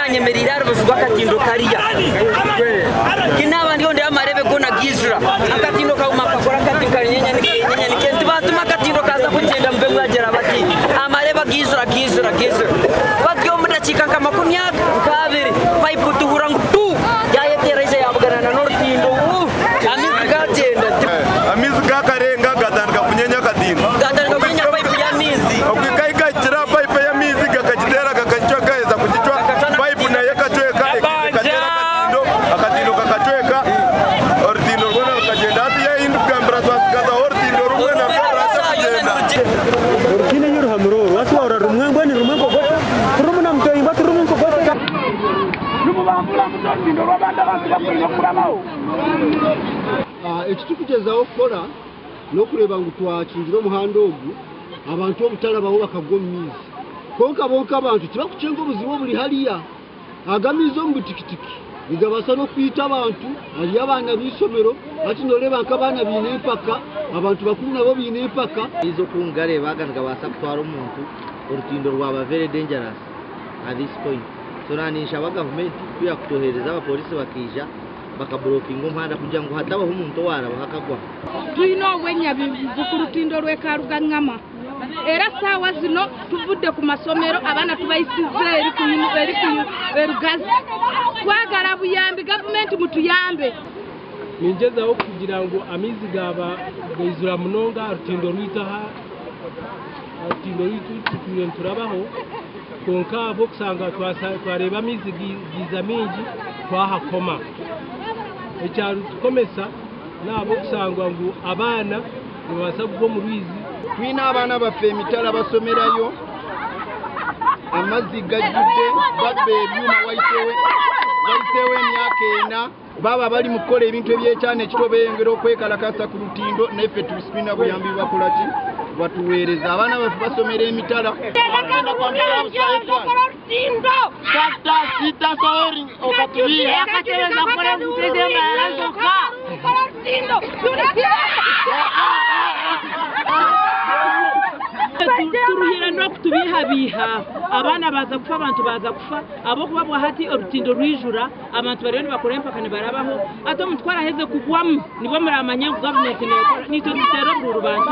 Nabanyemerira rubuzwa akatindo kariya kinaba ndiyo ndi amarebe gona gizura akatindo kauma kakora akatindo kanyenya nikenya nikenti batuma akatindo kaza kugenda mbe mwagera bati amarebe gizura gizura gizura batyo mudakika nka 22 pipe tuhura ngu yayetera ije yabugana na norutindo amizi gagenda amizi gakarenga gatandika kunyenya akatindo gatandika kunyenya pipe ya mizi okikaikachira pipe ya mizi gakachitera gakachwa gaeza kuchichwa pipe naye kachweka ikatera akatindo akatindo kakachweka orutindo rwona rukagenda ati yahindu kugambira twasigaza orutindo rumwe narwo rurasa kugenda orutindo y'uruhamuro rwatwara rumwe ngweni rumwe ngogota rumwe na mtoyi bati rumwe ngogota Ekitukugezaho kukora n'okureba ngu twakingira omuhanda ogu abantu obutarabaho bakagwa omu maizi konka bonka abantu tibakucenga obuzibu oburi hariya aga amaizi omu butikitiki nigabaasa n'okwita abantu hariyo abaana b'eishomero hati noreeba nk'abaana baine empaka abantu bakuru nabo baine empaka amaizi okungareeba aga nigabaasa kutwara omuntu orutindo rwaba very dangerous at this point. So ninshaba gavumenti kuya kutohereza abapolisi bakija bakaburokinga omuhanda kugira ngu hatabaho omuntu owaraba hakagwa. Tulina obwenyabivu ku lutindo lw'eKarugangama era saawa zino tuvudde ku masomero abaana tubayisizza eri Rugazi. Twagala buyambi, gavumenti mutuyambe. Ningezaho kugira ngu amaizi gaba gaizura munonga orutindo rwitaha orutindo rwitu tutwire niturabaho konka abokusanga twareba amaizi giza mingi twahakoma. Ekyarutukomesa nabo kusangwa ngu abaana nibabaasa kugwa omu rwizi. Twine abaana baffe emitala basomerayo amazzi gajjudde babba ebyuma wayiseewo emyaka 4 baba bali mu kukola ebintu ebyekyana ekito beeyongera okwekalakasa ku lutindo naffe tulina buyambi bakolaki batuweereza abaana baffe basomera emitala. Turuhira n'okutubihabiha abaana baza kufa abantu baza kufa abokuba bwahati orutindo rwijura abantu bariyo nibakora empaka nibarabaho ate omuntu kwaraheze kugwamu nibwo muramanya ngu gavumenti nekora nitwe tutera obururu bantu.